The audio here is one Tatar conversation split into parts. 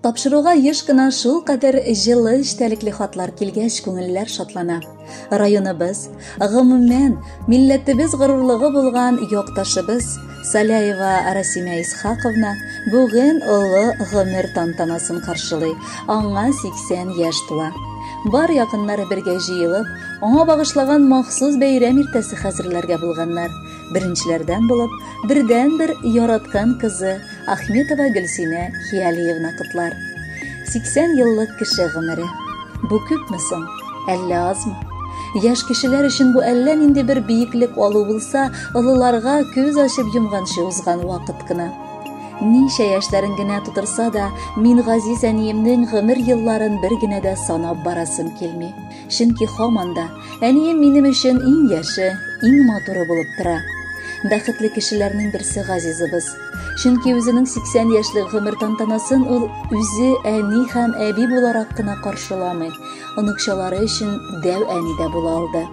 Тапшыруга еш кына шулкадәр җылы эчтәлекле хатлар килгәч, күңелләр шатлана. Районыбыз, гомумән, милләтебез горурлыгы булган якташыбыз Саляева Расимә Исхаковна бүген олы гомер тантанасын каршылый. Аңа 80 яшь тула. Бар якыннары бергә җыелып, аңа багышлаган махсус бәйрәм иртәсе хәзерләргә булганнар. Беренчеләрдән булып, бердәнбер яраткан кызы Ахметова Гөлсинә Хиялиевна котлар. 80 еллык кеше гомере. Бу күпме соң? Әллә азмы? Яшь кешеләр өчен бу әллә нинди бер биеклек алу булса, олыларга күз ачып йомганчы узган вакыт кына. Ничә яшьләрен генә тутырса да, мин газиз әниемнең гомер елларын бер генә дә санап барасым килми. Чөнки һаман да әнием минем өчен иң яше, иң матуры булып тора. Бәхетле кешеләрнең берсе газизыбыз. Чөнки үзенең 80 яшьлек гомер тантанасын ул үзе әни һәм әби буларак кына каршыламый, оныкчалары өчен дәү әни дә була алды.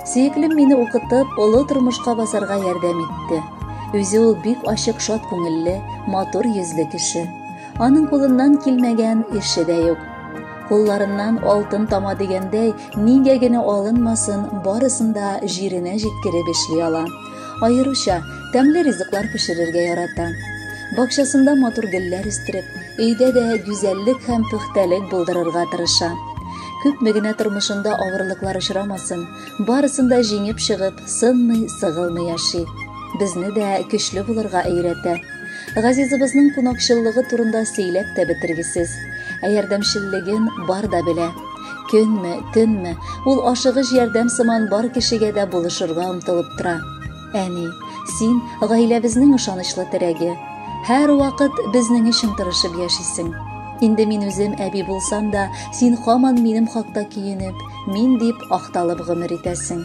Сөеклем мине укытып, олы тормышка басарга ярдәм итте. Үзе ул бик ачык шат күңелле, матур йөзле кеше. Аның кулыннан килмәгән эше дә юк. Кулларыннан алтын тама дигәндәй, нигә генә алынмасын, барысын да җиренә җиткереп эшли ала. Аеруча тәмле ризыклар пешерергә ярата. Бакчасында матур гөлләр үстереп, өйдә дә гүзәллек һәм пөхтәлек булдырырга тырыша. Күпме генә тормышында авырлыклар очрамасын, барысын да җиңеп чыгып, сынмый, сыгылмый яши. Безне дә көчле булырга өйрәтә. Газизыбызның кунакчыллыгы турында сөйләп тә бетергесез. Ә ярдәмчеллеген бар да белә. Көнме, төнме, ул ашыгыч ярдәм сыман бар кешегә дә булышырга омтылып тора. Әни, син гаиләбезнең ышанычлы терәге. Һәр вакыт безнең өчен тырышып яшисең. Инде мин үзем әби булсам да, син һаман минем хакта көенеп, мин дип акталып гомер итәсең.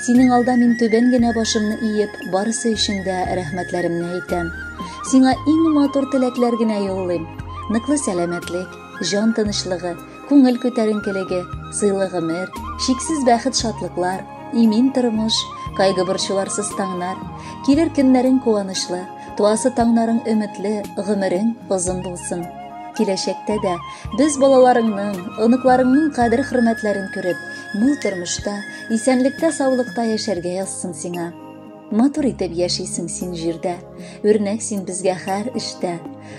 Синең алда мин түбән генә башымны иеп, барысы өчен дә рәхмәтләремне әйтәм. Сиңа иң матур теләкләр генә юллыйм. Ныклы сәламәтлек, җан тынычлыгы, күңел күтәренкелеге, сыйлы гомер, чиксез бәхет-шатлыклар, имин тормыш, кайгы-борчуларсыз таңнар, килер көннәрең куанычлы, туасы таңнарың өметле, гомерең озын булсын. Киләчәктә дә без балаларыңның, оныкларыңның кадер-хөрмәтләрен күреп, мул тормышта, исәнлектә-саулыкта яшәргә язсын сиңа. Матур итеп яшисең син җирдә, үрнәк син безгә һәр эштә.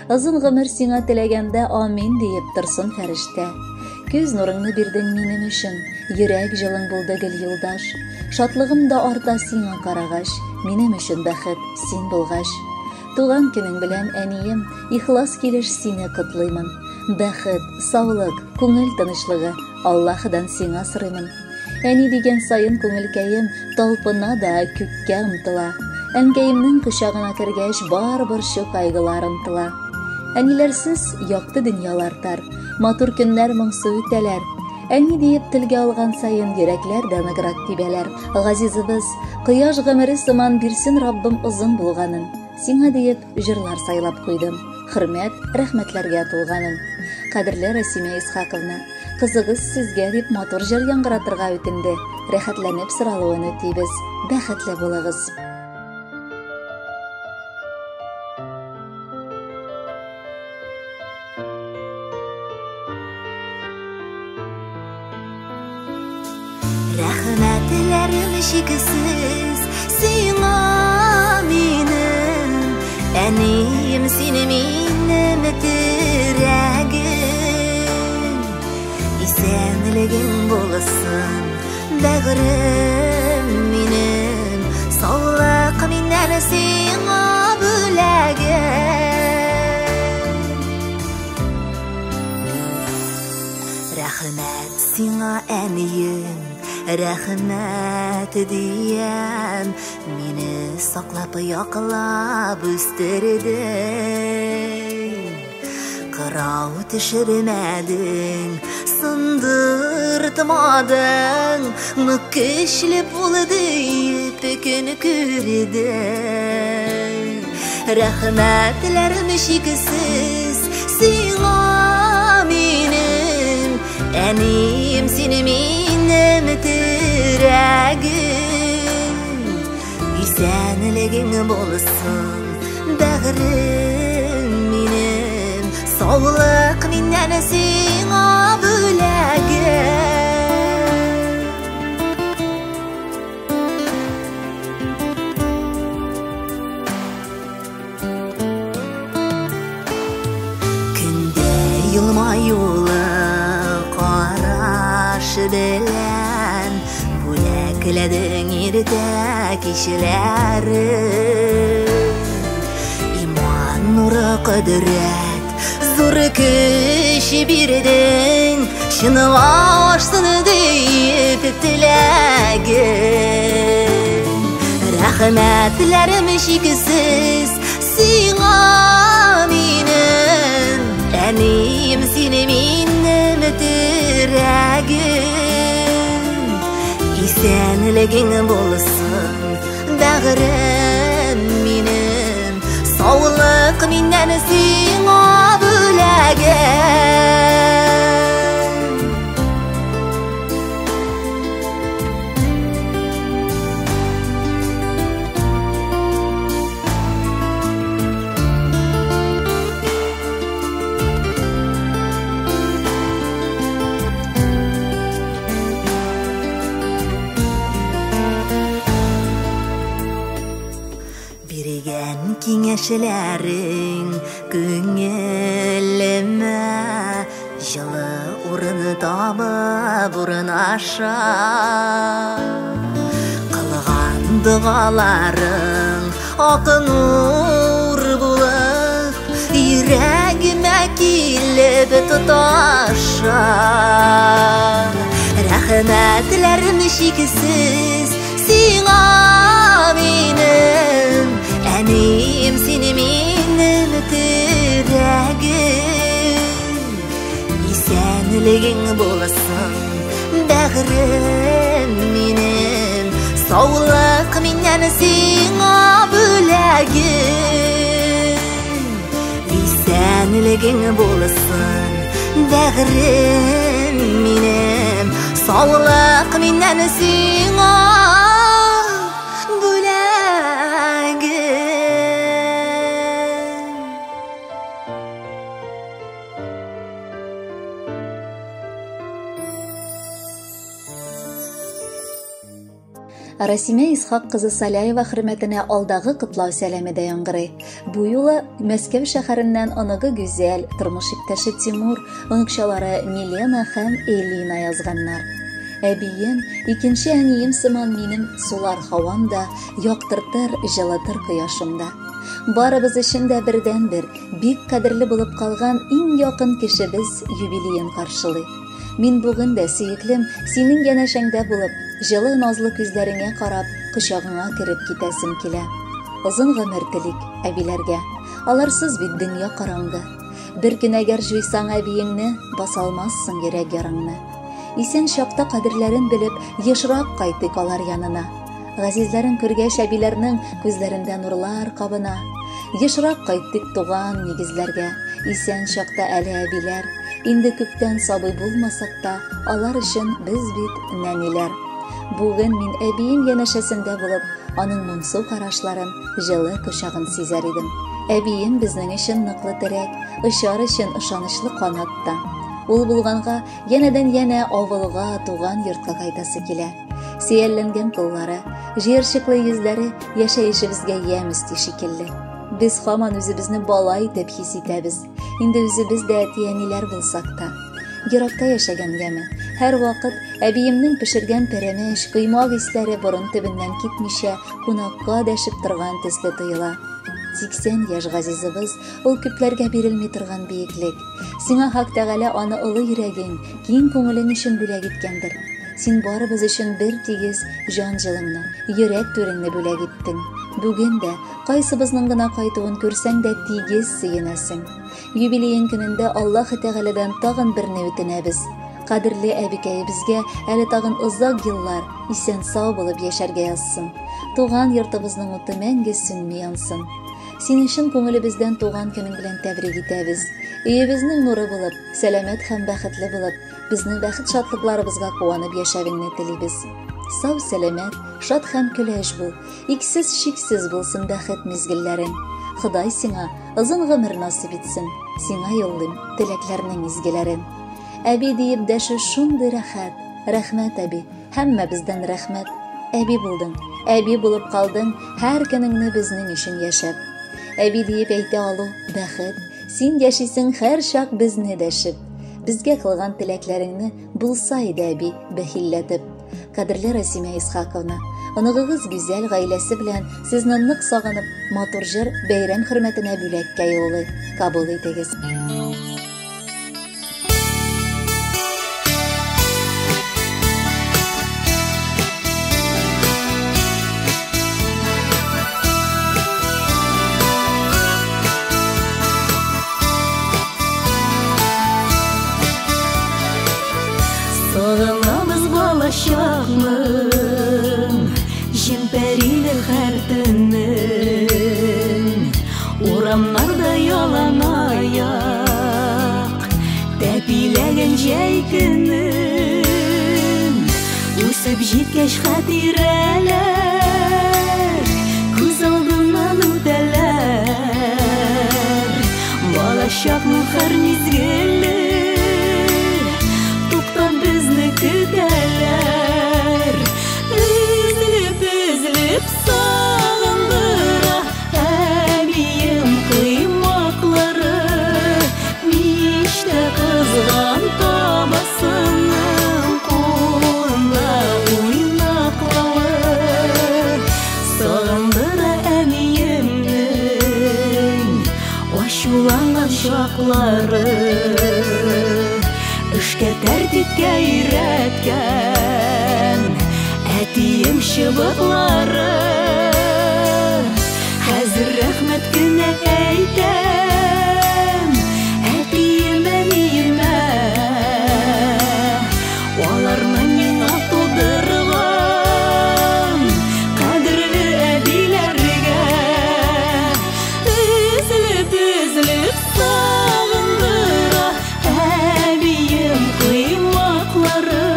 Озын гомер сиңа теләгәндә амин диеп торсын фәрештә. Күз нурыңны бирдең минем өчен, йөрәк җылың булды гел юлдаш. Шатлыгым да арта сиңа карагач, минем өчен бәхет син булгач. Туган көнең белән, әнием, ихлас килеш сине котлыймын. Бәхет, саулык, күңел тынычлыгы Аллаһыдан сиңа сорыймын. Әни дигән саен күңелкәем талпына да күккә омтыла. Әнкәемнең кочагына кергәч, бар борчу кайгылар онтыла. Әниләрсез якты дөньялар тар, матур көннәр моңсу үтәләр. Әни диеп телгә алган саен йөрәкләр дә ныграк тибәләр. Газизыбыз, кояш гомере сыман бирсен Раббым озын булганын. Сиңа диеп җырлар сайлап куйдым. Хөрмәт, рәхмәтләргә тулганын. Кадерле Расимә Исхаковна, кызыгыз сезгә дип матур җыр яңгыратырга үтенде. Рәхәтләнеп соралуын үтибез. Бәхетле булыгыз. Рәхмәтләрем чиксез сиңа минем, әнием, син минем терәгем. Исәнлегең булсын, бәгырем минем, саулык миннән сиңа бүләгем. Рәхмәт сиңа, әнием, рәхмәт диям, мине саклап, яклап үстердең. Кырау төшермәдең, сындыртмадың, нык көчле булды дип көн күрдең. Рәхмәтләрем чиксез сиңа минем, әнием, син минем терәгем. Исәнлегең булсын, бәгырем минем, саулык миннән сиңа бүләгем. Көндә елмаюлы караш белән бүләкләдең иртә кичләрен. Иман нуры, кодрәт, зур көч бирдең, чынга ашсын диеп теләгем. Рәхмәтләрем чиксез сиңа минем, әнием, син минем терәгем. Исәнлегең булсын, бәгърем минем, саулык миннән сиңа бүләгем. Биргән киңәшләрең күңелемә җылы урын табып урнаша. Кылган догаларың ак нур булып йөрәгемә килеп тоташа. Рәхмәтләрем чиксез сиңа минем, әнием, син минем терәгем. Исәнлегең булсын, бәгърем минем, саулык миннән сиңа бүләгем. Исәнлегең булсын, бәгърем минем, саулык миннән сиңа бүләгем. Расимә Исхак кызы Саляева хөрмәтенә алдагы котлау сәламе дә яңгырый. Бу юлы Мәскәү шәһәреннән оныгы Гүзәл, тормыш иптәше Тимур, оныкчалары Милена һәм Элина язганнар. Әбием, икенче әнием сыман минем сулар һавам да, яктыртыр, җылытыр кояшым да. Барыбыз өчен дә бердәнбер, бик кадерле булып калган иң якын кешебез юбилеен каршылый. Мин бүген дә, сөеклем, синең янәшәңдә булып, җылы назлы күзләреңә карап, кочагыңа кереп китәсем килә. Озын гомер телик әбиләргә. Аларсыз бит дөнья караңгы. Бер көн әгәр җуйсаң әбиеңне, басалмассың йөрәк яраңны. Исән чакта кадерләрен белеп, ешрак кайтыйк алар янына. Газизләрен күргәч әбиләрнең күзләрендә нурлар кабына. Ешрак кайтыйк туган нигезләргә. Исән чакта әле әбиләр. Инде күптән сабый булмасак та, алар өчен без бит нәниләр. Бүген мин әбием янәшәсендә булып, аның моңсу карашларын, җылы кочагын сизәр идем. Әбием безнең өчен ныклы терәк, очар өчен ышанычлы канат та. Ул булганга янәдән янә авылга, туган йортка кайтасы килә. Сөялләнгән куллары, җыерчыклы йөзләре яшәешебезгә ямь өсти шикелле. Без һаман үзебезне бала итеп хис итәбез. Инде үзебез дә әти-әниләр булсак та. Еракта яшәгән яме, һәр вакыт әбиемнең пешергән пәрәмәч, коймак исләре борын төбеннән китмичә, кунакка дәшеп торган төсле тоела. 80 яшь газизыбыз, ул күпләргә бирелми торган биеклек. Сиңа Хак Тәгалә аны олы йөрәгең, киң күңелең өчен бүләк иткәндер. Син барыбыз өчен бер тигез җан җылыңны, йөрәк түреңне бүләк иттең. Бүген дә кайсыбызның гына кайтуын күрсәң дә тигез сөенәсең. Юбилеең көнендә Аллаһ Тәгаләдән тагын берне үтенәбез. Кадерле әбекәебезгә әле тагын озак еллар исән-сау булып яшәргә язсын. Туган йортыбызның уты мәңге сүнми янсын. Сине чын күңелебездән туган көнең белән тәбрик итәбез. Өебезнең нуры булып, сәламәт һәм бәхетле булып, безнең бәхет шатлыкларыбызга куанып яшәвеңне телибез. Сау сәламәт, шат һәм көләч бул. Иксез чиксез булсын бәхет мизгелләрең. Ходай сиңа озын гомер насыйп итсен. Сиңа юллыйм теләкләрнең изгеләрен. Әби диеп дәшү шундый рәхәт. Рәхмәт, әби, һәммәбездән рәхмәт. Әби булдың, әби булып калдың, һәр көнеңне безнең өчен яшәп. Әби диеп әйтә алу бәхет. Син яшисең һәр чак безне дәшеп. Безгә кылган теләкләреңне булса иде, әби, бәхилләтеп. Кадерле Расимә Исхаковна, оныгыгыз Гүзәл гаиләсе белән сезне нык сагынып, матур җыр бәйрәм хөрмәтенә бүләккә юллый. Кабул итегез. Сагынабыз балачакны, җемпәриле һәр төннең. Урамнарда ялан аяк, тәпиләгән җәй көнен. Үсеп җиткәч хатирәләр күз алдыннан үтәләр. Балачакның һәр мизгеле туктап безне көтәләр. Өзелеп, өзелеп сагындыра әбием коймаклары. Мичтә кызган табасының кулында уйнаклавы. Сагындыра әниемнең ачуланган чаклары. Эшкә тәртипкә өйрәткән әтием чыбыклары. Хәзер рәхмәт кенә әйтәм әтием, әниемә. Аларны миңа тудырган кадерле әбиләргә. Өзелеп, өзелеп сагындыра әбием коймаклары.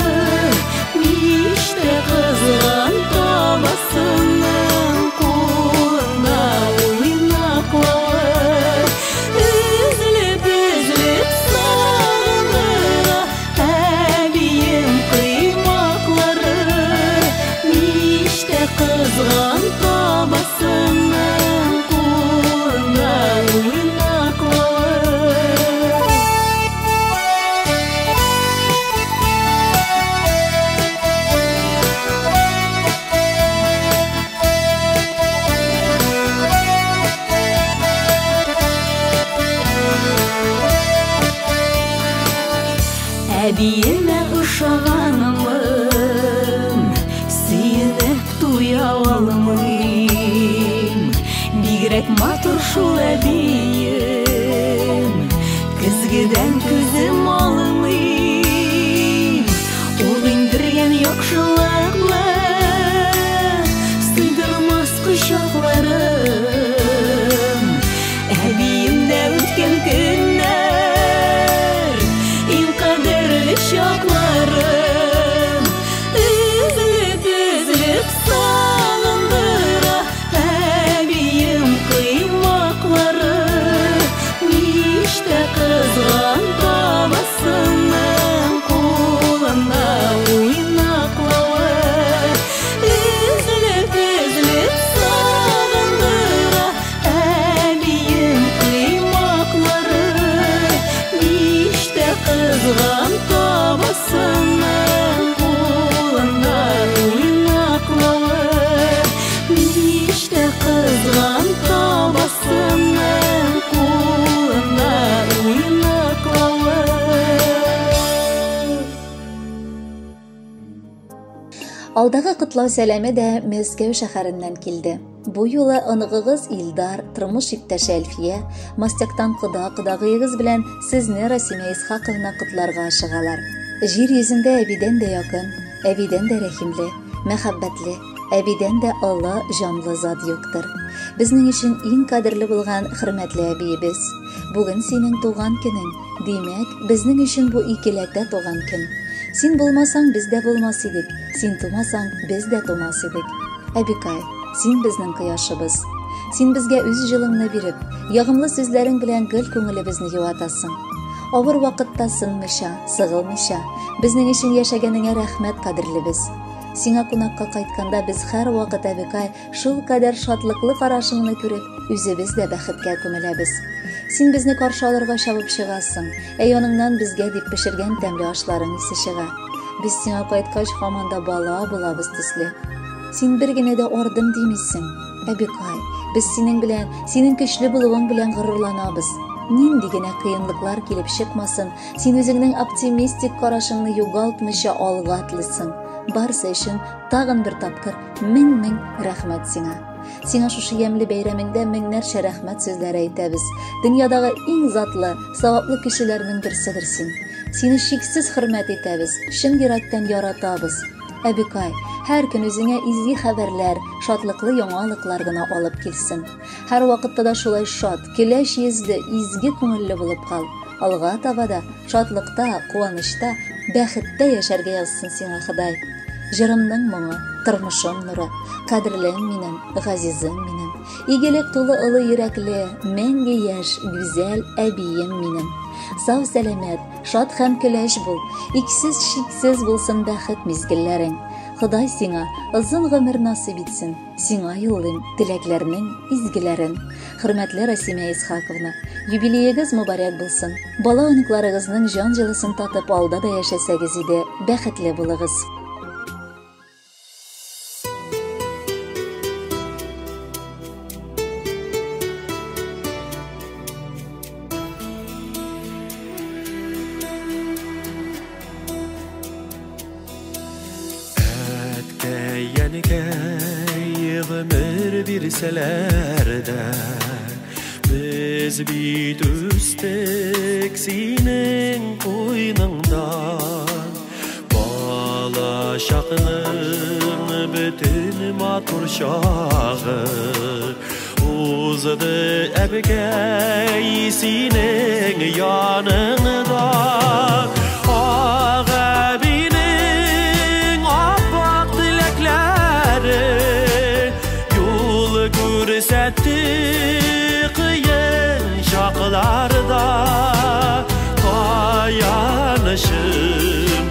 Мичтә кызган табасының кулында уйнаклавы. Өзелеп, өзелеп сагындыра әбием коймаклары. Мичтә кызган табасының кулында уйнаклавы. Әбиемә ошаганымын сөенеп туя алмыйм. Бигрәк матур шул әбием, көзгедән күзем алмыйм. Ул иңдергән яхшылыкны сыйдырмас кочакларым. Әбиемдә үткән көннәр иң кадерле чакларым. Өзелеп, өзелеп сагындыра әбием коймаклары. Мичтә кызган табасының кулында уйнаклавы. Өзелеп, өзелеп сагындыра әбием коймаклары. Мичтә кызган табасының кулында уйнаклавы. Мичтә кызган табасының кулында уйнаклавы. Алдагы котлау сәламе дә Мәскәү шәһәреннән килде. Бу юлы оныгыгыз Илдар, тормыш иптәше Әлфия, Мастяктан кода кодагыегыз белән сезне Расимә Исхаковна котларга ашыгалар. Җир йөзендә әбидән дә якын, әбидән дә рәхимле, мәхәббәтле, әбидән дә олы җанлы зат юктыр. Безнең өчен иң кадерле булган хөрмәтле әбиебез. Бүген синең туган көнең. Димәк, безнең өчен бу икеләтә туган көн. Син булмасаң, без дә булмас идек. Син тумасаң, без дә тумас идек. Әбикай, син безнең кояшыбыз. Син безгә үз җылыңны биреп, ягымлы сүзләрең белән гел күңелебезне юатасың. Авыр вакытта сынмыйча, сыгылмыйча, безнең өчен яшәгәнеңә рәхмәт, кадерлебез. Сиңа кунакка кайтканда без һәрвакыт, әбекай, шулкадәр шатлыклы карашыңны күреп, үзебез дә бәхеткә күмеләбез. Син безне каршы алырга чабып чыгасың, ә яныңнан безгә дип пешергән тәмле ашларың исе чыга. Без сиңа кайткач һаман да бала булабыз төсле. Син бер генә дә ардым димисең. Әбекай, без синең белән, синең көчле булуың белән горурланабыз. Нинди генә кыенлыклар килеп чыкмасын, син үзеңнең оптимистик карашыңны югалтмыйча алга атлыйсың. Барысы өчен тагын бер тапкыр мең-мең рәхмәт сиңа. Сиңа шушы ямьле бәйрәмеңдә меңнәрчә рәхмәт сүзләре әйтәбез. Дөньядагы иң затлы, саваплы кешеләрнең берседер син. Сине чиксез хөрмәт итәбез, чын йөрәктән яратабыз. Әбекай, һәр көн үзеңә изге хәбәрләр, шатлыклы яңалыклар гына алып килсен. Һәр вакытта да шулай шат, көләч йөзле, изге күңелле булып кал. Алга таба да шатлыкта, куанычта, бәхеттә яшәргә язсын сиңа Ходай. Җырымның моңы, тормышым нуры, кадерлем минем, газизым минем, игелек тулы олы йөрәкле, мәңге яшь, гүзәл әбием минем. Сау сәламәт, шат һәм көләч бул, иксез-чиксез булсын бәхет мизгелләрең. Ходай сиңа озын гомер насыйп итсен. Сиңа юллыйм теләкләрнең изгеләрен. Хөрмәтле Расимә Исхаковна, юбилеегыз мөбарәк булсын. Бала оныкларыгызның җан җылысын татып алда да яшәсәгез иде, бәхетле булыгыз. Әткәй, гомер бирсәләр дә, без бит үстек синең куйныңда. Бала чакның бөтен матур чагы узды, әбкәй, синең яныңда. Ак әбинең аппак теләкләре юл күрсәтте кыен чакларда. Таянышым,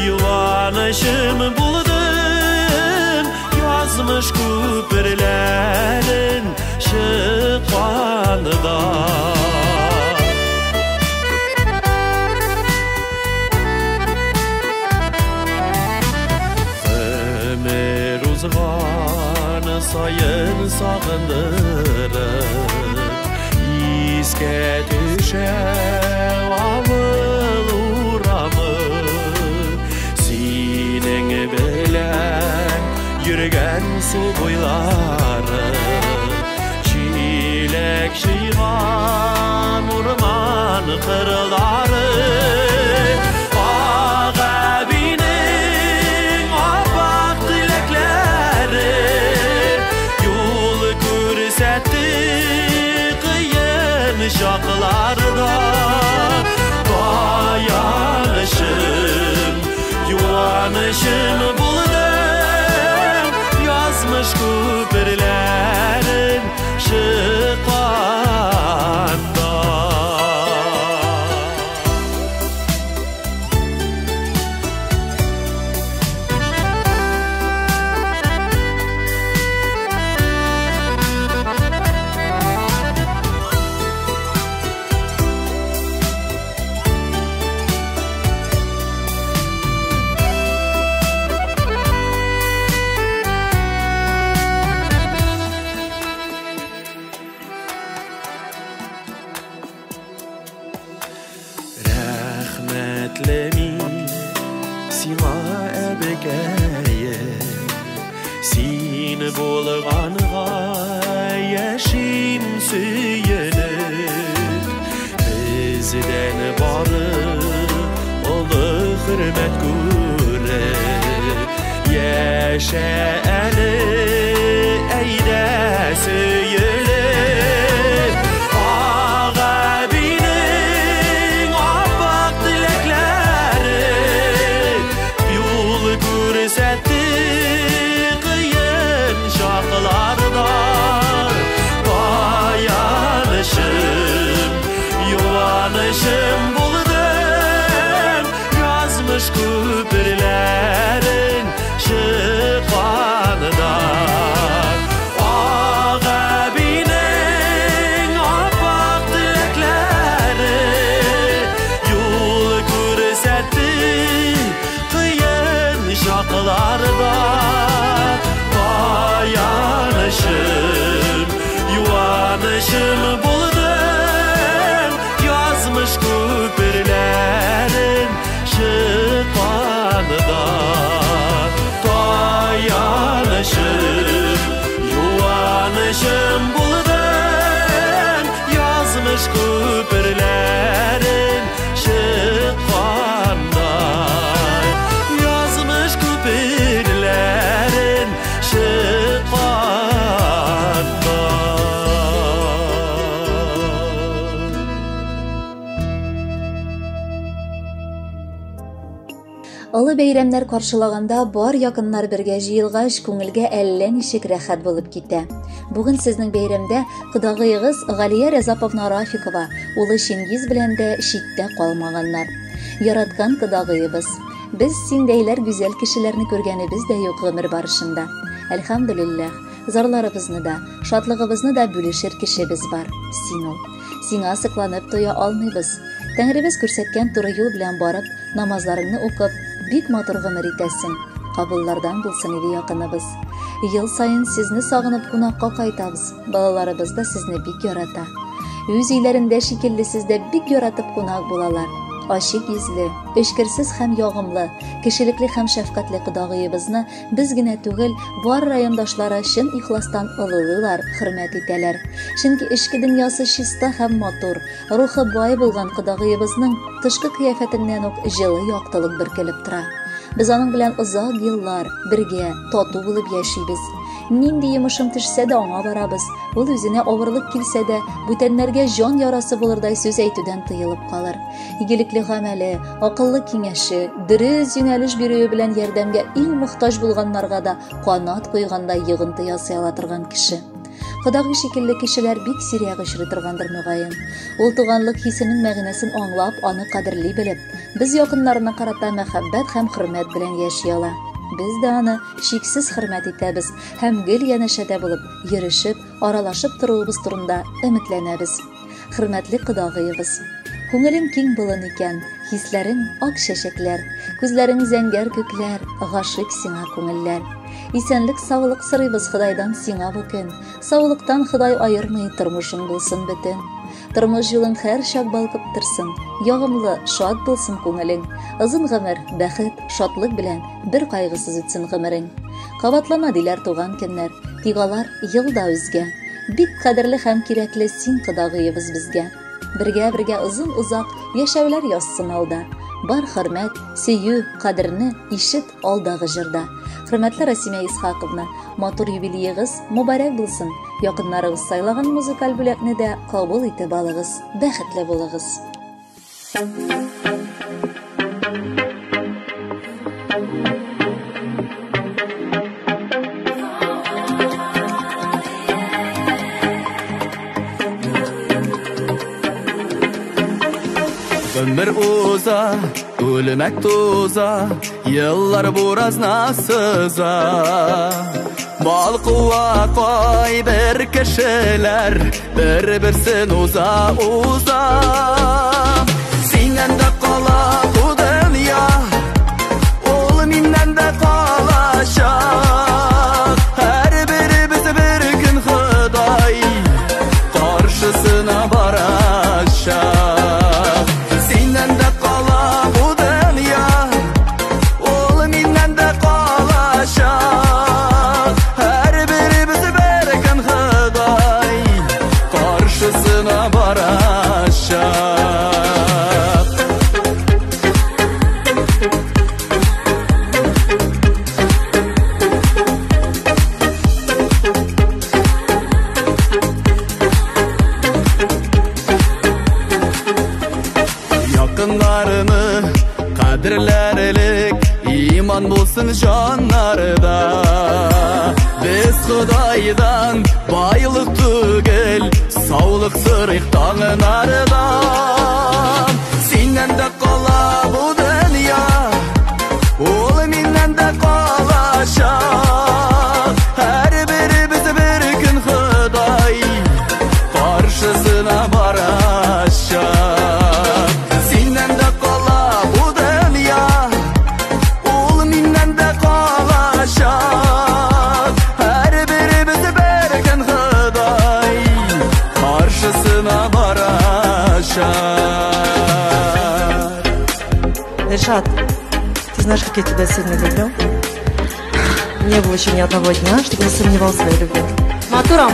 юанышым булдың, язмыш күперләрен чыкканда. Гомер узган саен сагындырып, искә төшә авыл урамы. Синең белән йөргән су буйлары, чиләк җыйган урман кырлары. Ак әбинең аппак теләкләре юл күрсәтте кыен чакларда. Таянышым, юанышым булдың, язмыш күперләрен чыкканда. Рәхмәтле мин сиңа, әбекәем, син булганга яшим сөенеп. Бездән бары олы хөрмәт күреп, яшә әле, әйдә сөелеп. Ак әбинең аппак теләкләре юл күрсәтте кыен чакларда. Олы бәйрәмнәр каршылаганда бар якыннар бергә җыелгач, күңелгә әллә ничек рәхәт булып китә. Бүген сезнең бәйрәмдә кодагыегыз Галия Рәзаповна Рафикова улы Чингиз белән дә читтә калмаганнар. Яраткан кодагыебыз. Без синдәйләр гүзәл кешеләрне күргәнебез дә юк гомер барышында. Әлхәмдүлилләһ, зарларыбызны да, шатлыгыбызны да бүлешер кешебез бар. Син ул. Сиңа сокланып туя алмыйбыз. Тәңребез күрсәткән туры юл белән барып, намазларыңны укып, бик матур гомер итәсең. Кабуллардан булсын иде якыныбыз. Ел саен сезне сагынып кунакка кайтабыз. Балаларыбыз да сезне бик ярата. Үз өйләрендә шикелле сездә бик яратып кунак булалар. Ачык йөзле, эчкерсез һәм ягымлы, кешелекле һәм шәфкатьле кодагыебызны без генә түгел, бар райондашлары чын ихластан олылыйлар, хөрмәт итәләр. Чөнки эчке дөньясы чиста һәм матур, рухы бай булган кодагыебызның тышкы кыяфәтеннән үк җылы яктылык бөркелеп тора. Без аның белән озак еллар бергә тату булып яшибез. Нинди йомышым төшсә дә аңа барабыз. Ул үзенә авырлык килсә дә, бүтәннәргә җан ярасы булырдай сүз әйтүдән тыелып калыр. Игелекле гамәле, акыллы киңәше, дөрес юнәлеш бирүе белән ярдәмгә иң мохтаҗ булганнарга да канат куйгандай йогынты ясый ала торган кеше. Кодагый шикелле кешеләр бик сирәк очрый торгандыр мөгаен. Ул туганлык хисенең мәгънәсен аңлап, аны кадерли белеп, без якыннарына карата мәхәббәт һәм хөрмәт белән яши ала. Без дә аны чиксез хөрмәт итәбез һәм гел янәшәдә булып, йөрешеп, аралашып торуыбыз турында өметләнәбез. Хөрмәтле кодагыебыз, күңелең киң болын икән, хисләрең ак чәчәкләр, күзләрең зәңгәр күкләр, гашыйк сиңа күңелләр. Исәнлек, саулык сорыйбыз Ходайдан сиңа бу көн. Саулыктан Ходай аермый, тормышың булсын бөтен. Тормыш юлың һәр чак балкып торсын, ягымлы, шат булсын күңелең. Озын гомер, бәхет, шатлык белән бер кайгысыз үтсен гомерең. Кабатлана диләр туган көннәр, тик алар ел да үзгә. Бик кадерле һәм кирәкле син кодагыебыз безгә. Бергә-бергә озын-озак яшәүләр язсын алда. Бар хөрмәт, сөю, кадерне ишет алдагы җырда. Хөрмәтле Расимә Исхаковна, матур юбилеегыз мөбарәк булсын. Якыннарыгыз сайлаган музыкаль бүләкне дә кабул итеп алыгыз. Бәхетле булыгыз. Өмір уза, үлмәк туза, еллар буразна сыза. Балкуа кай бер кешеләр, бер-берсен уза, уза. Синнән дә кала бу дөнья, ул миннән дә калачак. Һәрберебез бер көн Ходай каршысына барачак. Синнән дә кала бу дөнья, ул миннән дә калачак. Һәрберебез бер көн Ходай каршысына барачак. Якыннарны кадерләрлек иман булсын җаннарда. Без Ходайдан байлык түгел, саулык сорыйк таңнардан. Синнән дә кала бу дөнья, ул миннән дә калачак. Һәрберебез бер көн Ходай каршысына барачак. Синнән дә кала бу дөнья, ул миннән дә калачак. Һәрберебез бер көн Ходай каршысына барачак. Ришат, ты знаешь, как я тебя сильно люблю. Не было еще ни одного дня, чтобы не сомневался в своей любви. Матурам,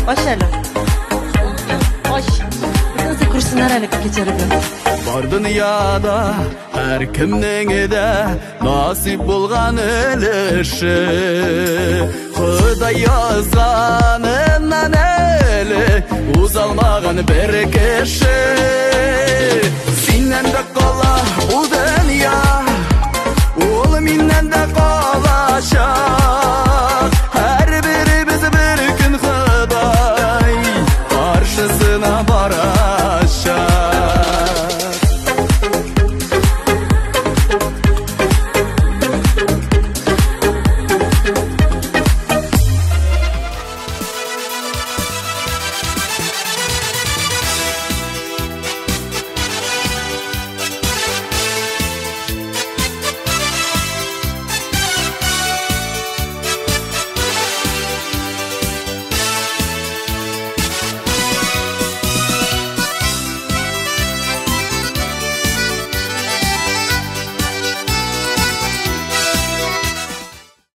пошли. Ты курсинарали, как я тебя люблю. Бар дөньяда һәркемнең дә насип булган өлеше. Ходай язганыннан әле узалмаган бер кеше. Синнән дә кала бу дөнья, Миннән дә калачак.